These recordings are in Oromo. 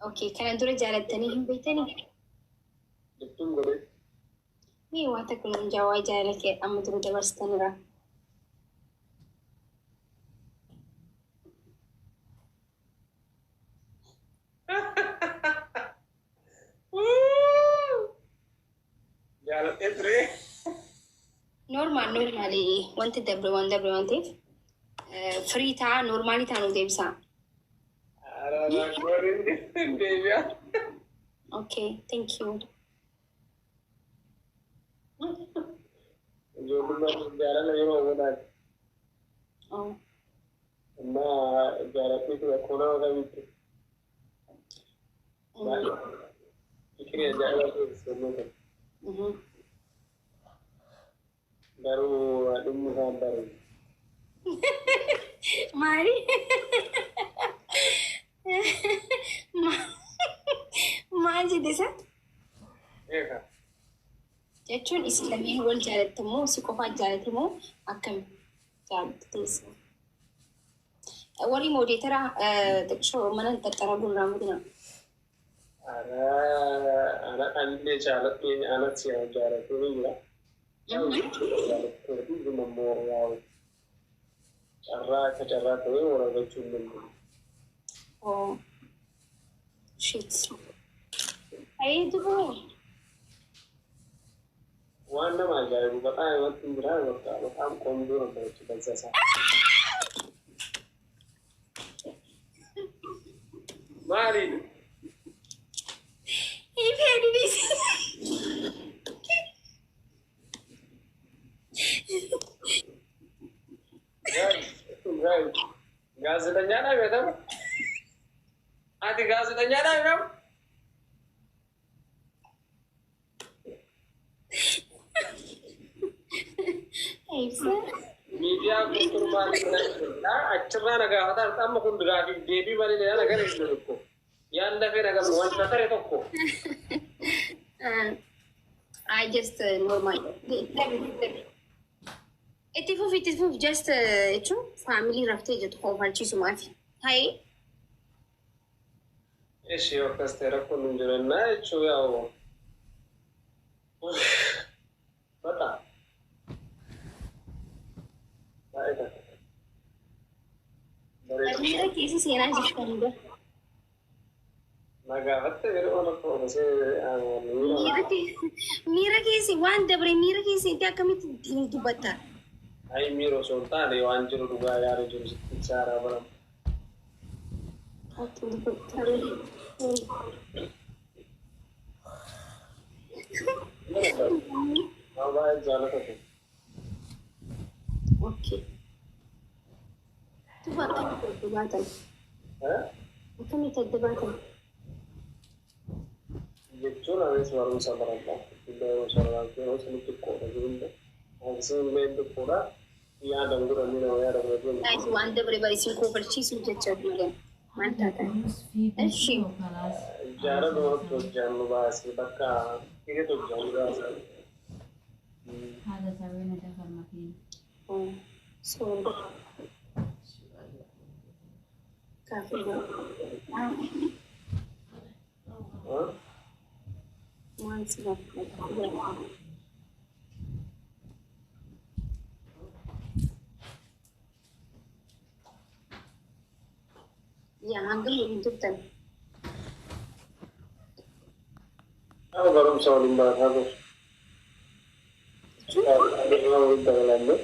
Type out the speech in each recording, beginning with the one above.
Okay, kana dura jaalattanii hin beektanii? Jechuun godhe. Mee waan takka nuun jaawaa jaalala kee amma dura dabarsitanirra. Jaaladhee ture. Normal, normal, wanti dabre waan dabre waan ta'eef firii ta'a, normaalii ta'a, nu deebisaa. Araaraan deebi'a. Okay, thank you. Ijoollummaan jaalala yeroo hawwataati. Oh. Amma jaaladhee ture akkuma nama kamitti. Fikirii ajaa'ibaa ta'e sennuu kan. Garuu dhimmi isaan bareedu. Maali? Maal jedhe isa? Eega. Jechuun isin lameen wal jaalattamoo, si qofaa jaalatamoo, akkam jaalatte teessa? Warri moderator xiqqishoo mana xaxxara gurraa mudina. Ana anillee jaaladhee anas jaalatee ni jira. Jaalatee fi immoo yaa'u carraa akka carraa ta'ee wal argachuu hin dandeenye. Oh shit. Ayee dubboo. Waan nama ajaa'ibu በጣም namatti hin jira, በቃ በጣም ቆንጆ ነበረች በዛ ሰዓት። Maaliin? Ifee dubbisi. Gaazexeessaadhaa beekama? Ati gaazexeessaadhaa beekama? Ibsa. Miidiyaa kun maaliif achirraa na gaafataa, amma kun gaafii deebii malee na gara hin tokko. Yaan lafee na galu wanta tare tokko. I just normal. Itti fufi, itti fufi, just jechuun family raftee jirtu koofalchiisumaafi. Hayee. Ishee akkas ta'e rakkoon hin jiru na jechuun yaa'u. Bakka. Baay'ee takka. Bareeda. Miira keessa seenaa jirtan gara. Na gaafatte yeroo rakkoo osoo Miira keessa waan dabre, miira keessa itti akkamitti dubbatta? Ayi, miira osoo hin taane waan jiru dhugaa yaada jiru sitti saaraa baramu. Okay, dubbatta. Nama baay'ee jaallatatu. Okay. Duba akkamitti adda baatan? Akkamitti adda baatan? Jechuun anis barumsa baradha. Barumsa baradha yeroo sani xiqqoodha jirullee. Isiin illee xiqqoodha. Yaada godhanii nama yaada godhanii. Guys, waan dabre barisiin koofalchiisuuf jecha duulan. Maal taatan? Eshi. Jaalalumatti hojjannu baasee bakka hiriirri hojjannu baasee. هذا سوينا دخل مكين. Oh, sorry. Gaaffii. Waan si gaafadha. Yaa, hangam waliin turtan? Nama barumsa waliin barataa ture. Waliin dabalanne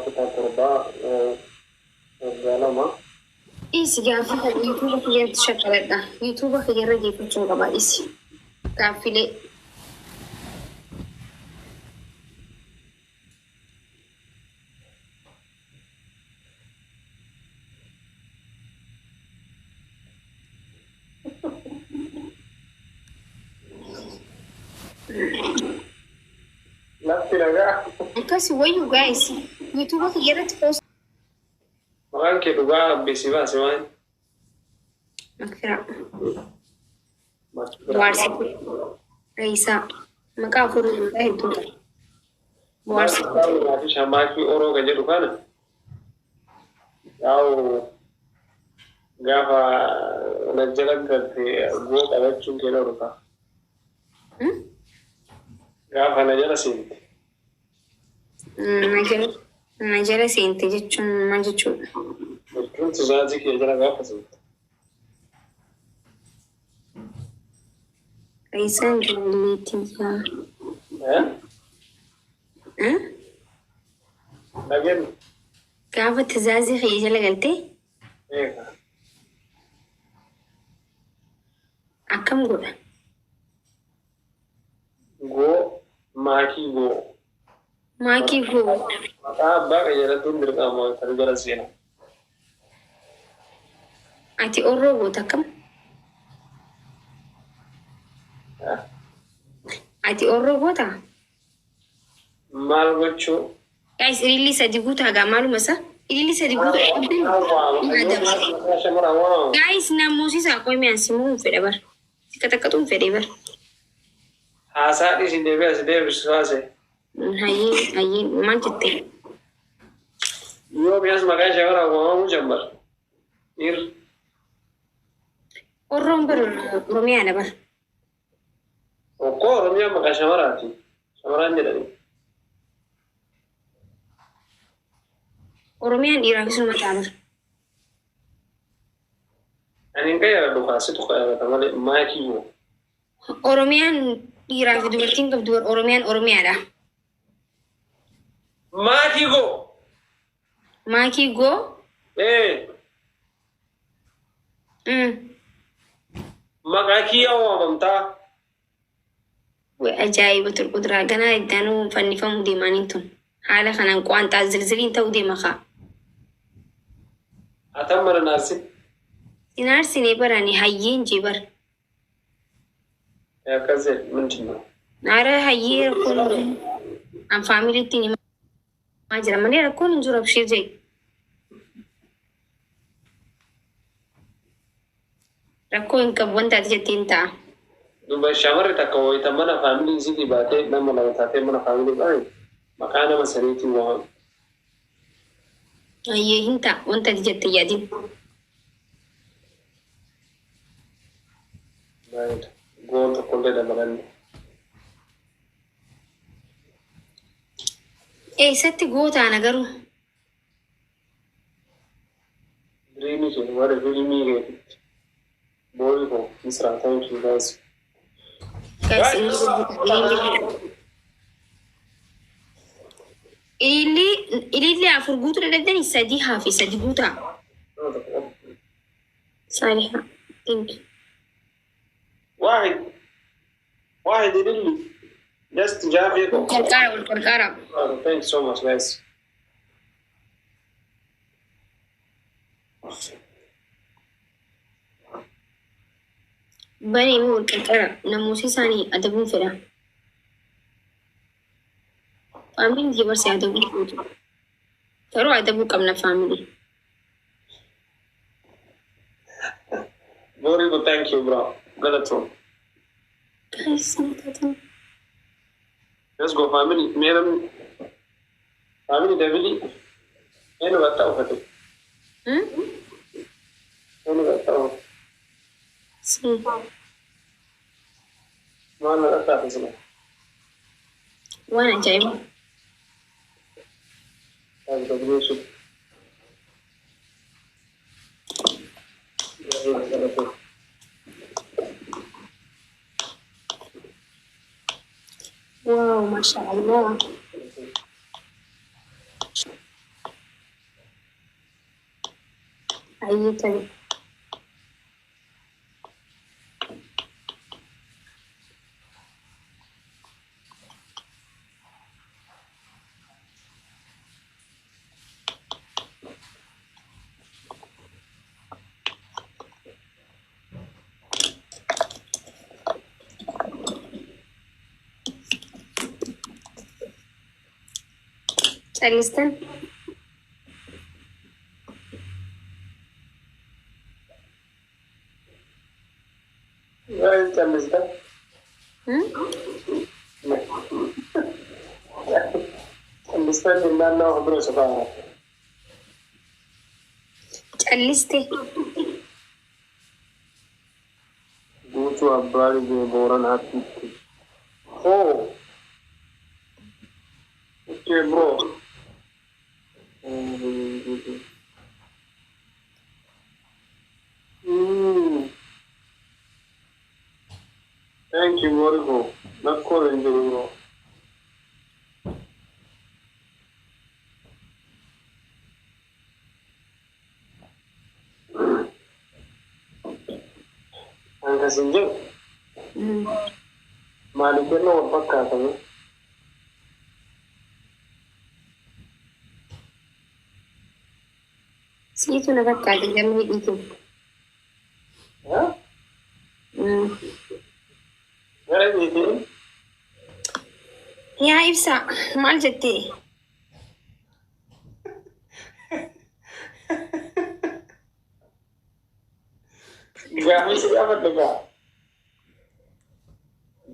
kutaa 7, waggaa 2. Dhiisi, gaaffii kana YouTube kiyyatti shakaladha. YouTube kiyyarra geeffachuu qaba, dhiisi. Gaaffilee. Lafti nagaa. Akkas wayyu guys. YouTube kiyyarratti post. Maqaan kee dhugaa beeksii baase maal? Makfiraa. Bohaarsituu. Rayisaa. Maqaa afurii maqaa hedduudha. Bohaarsituu. Fi shamaakii Oroo kan jedhu kana yaa'u Gaafa na jala galte goo qabachuun kee dhufa. Gaafa na jala seente. Na jala seente jechuun maal jechuudha? Jechuun tuzaazii kee jala gaafa seente. Isaan jaalleetiyyaa. Dhageenye. Gaafa tizaazii kiyya jala galtee Eega. Akkam godha? Goo maakii goo. Maakii goo. Maqaa abbaa qayyaratuun dirqama kan jala seena. Ati orroo goota akkam? Ati orroo goota? Maal gochuu? Guys, ililli sadi guutaa gaa maaluma isa? Ililli sadi guutaa Shamarran waamamu. Guys, namoosisaa qoy mi'aan simuu hin fedha bar. Si qaxaqqaxuu hin fedhe bar. Haasaa dhiisin deebi'ee as deebisu haase. Hayyee, hayyee, maal jette? Yoo mi'as maqaa shamarran waamamuu jammar. Dhiirri. Orroon bar Oromiyaadha bar. Okkoo Oromiyaan maqaa shamaraati. Shamarran jedhani. Oromiyaan dhiiraafis numa ta'a bar. Ani hin qayyaradu kaasitu qayyarata malee maakii goo. Oromiyaan dhiiraa fi dubartiin qabdu bar. Oromiyaan Oromiyaadha. Maakii goo. Maakii goo. Ee, maqaa kiyyaa waamamtaa. Way ajaa'iba turquduraa ganaa iddaanuu fannifamuu deemaniin tun. Haala kanaan qo'anxaa zilziliin ta'uu deema kaa. Atan mana naarsin. Sinaarsinee barani hayyeen jee bar. Akkas jedhe ምንድን ነው? Naara hayyee rakkoon an faamiliitti himaa jira malee rakkoon hin jiru, abshiir jee. Rakkoo hin qabu, wanta ati jettee hin ta'a. Duuba shamarri takka wayita mana faamilii isiitii baatee nama lama taatee mana faamilii qabe maqaa nama saniitiin waamamu. Hayyee, hin ta'a, wanta ati jettee yaadin. Baay'ee goon tokkollee dabalanne. Eessatti gootaana garuu? Dreamii kee warra fiilmii keetitti. Boori koo Misraa, thank you guys. Guys, ililli ililli afur guutuu dadhabdanii sadii hafe, sadi guutaa. Saaliha. Thank you. واحد واحد ililli just jaafee koo. Qarqaara, wal qarqaara. Thank you so much, guys. Bani immoo wal qarqaara. Namoota isaanii adabuun fedha. Faamiliin kee barsi adabuu fuutu. Garuu adabuu qabna faamilii. Boori koo, thank you, bro. Galatoom. Guys, taatan. Let's go, family. Meeram family double. Enu gatta uffate. Enu gatta uffate. Si. Maal na qaxxaate sila? Waan ajaa'iba. Double sun. Galatoom. Wow, masha Allah. Hayyee ta'i. Callistan. Guys, callista. Callistan naannoo bira sofaara. Calliste. Gammachuu abbaa dhibee Booranaatti. Oh! Okay, bro. Thank you, Morigo. Nakkoon hin jiru, bro. Hangas hin jiru. Maaliif jenna wal fakkaatame? Siitu na fakkaate gamni hidhiitu. Gara dhiitiin? Yaa Ibsaa, maal jettee? Gaafii si gaafadhe gaa.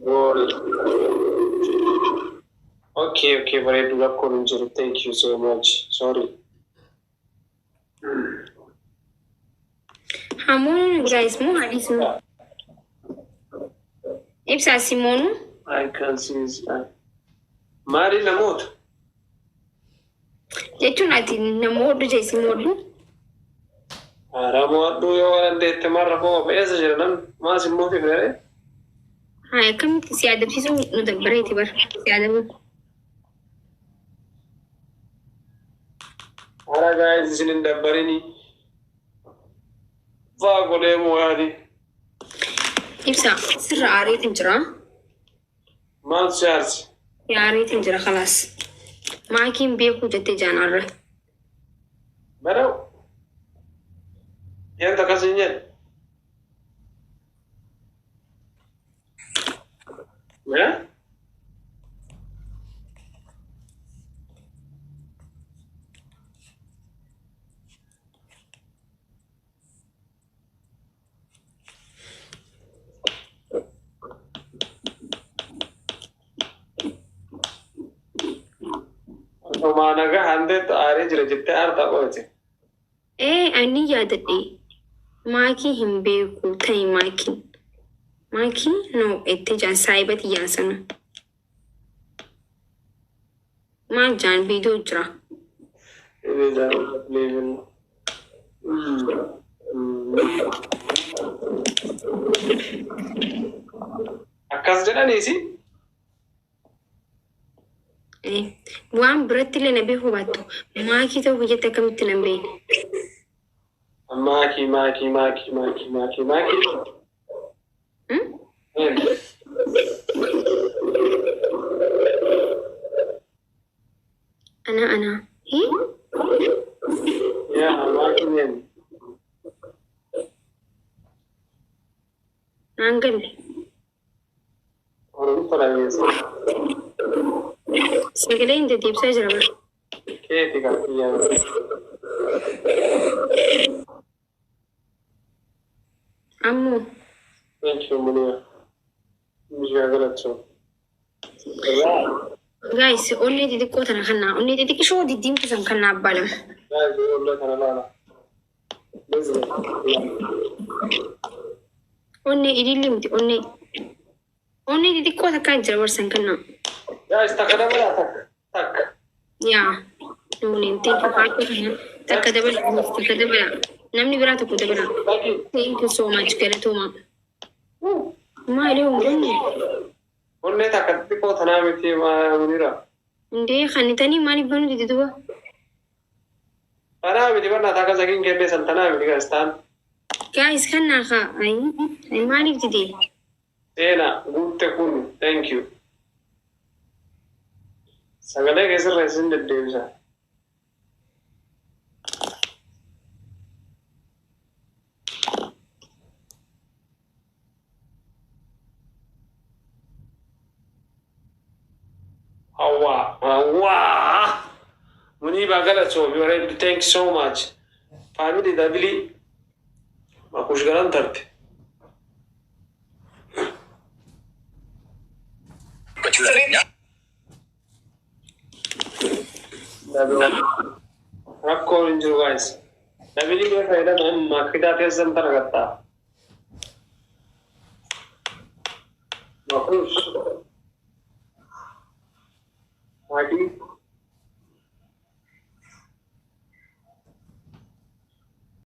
Gool. Okay, bareedu, rakkoon hin jiru. Thank you so much. Sorry. Hamoon guys moo haadhiisnu? Ibsaa, Simoonu? I can see his eye. Maali namoota? Jechuun ati namoodhu jee simoodhu. Ramoodhu yoo dandeette marra koo eessa jira namni maas immoo fifnere? Haa, akkamitti si adabsiisuu nu dabbareeti bara si adabuun. Hara guys, isin hin dabbarini. Faa godhee mooyaani. Ibsaa, sirra aareetiin jira. Maal si aarsi? Aareetiin jira, khalaas. Maakiin beekuu jettee jaanarra. Bara'u. Yanta akkas hin jedhe. Eh? Homaa nagaa handeetti aaree jira jettee aartaa qo'ate. Ee, ani yaadadhe. Maakii hin beeku ta'e maakiin. Maakii no ettee jaan saayibati jaan sana. Maal jaan viidiyoo jira. Ini jaalladhu. Akkas jedhaniisi. Waan biratti illee na beekuu baattu maakii ta'uu biyyatti akkamitti nan beekne? Maakii, maakii, maakii, maakii, maakii, maakii. Hmm? Ana ana. Hii? Yaa, maakiin eenyu? Naan galle. Oromoo dhageessa. Sagalee hin deddeebisaa jira bara. Keeti kan kiyyaa. Ammoo Thank you, Munir. Bishaa galachuu. Guys, onnee xixiqqoo tana kannaa, onnee xixiqqishoo diddiimtuu san kannaa abbaa lama. Guys, ollaa kana laala. Onnee ililli miti, onnee. Onnee xixiqqoo takkaa jira barsan kannaa. Guys, takka dabalaa, takka. Takka. Yaa. Nuuneen thank you baay'ee kana takka dabala, takka dabala. Namni biraa tokko dabala. Thank you. Thank you so much, galatooma. Maali hongonne? Onnee takka xixiqqoo tanaa miti, Munira. Indee kannitanii maaliif banuu dide duba? Tanaa miti barnaa takka sakiin kennee san tanaa miti guys taan. Guys, kannaa kaa ayi maaliif dide? Seenaa guutte kun, thank you. Sagalee keessarra isin deddeebisa. Hawwa, hawwa. Muniba galatoomi bareeddu, thank you so much. Family double makush garan tarte. Rakkoon hin jiru guys. Double mee fayyadama, makidaa teessan tana gattaa. Makuush.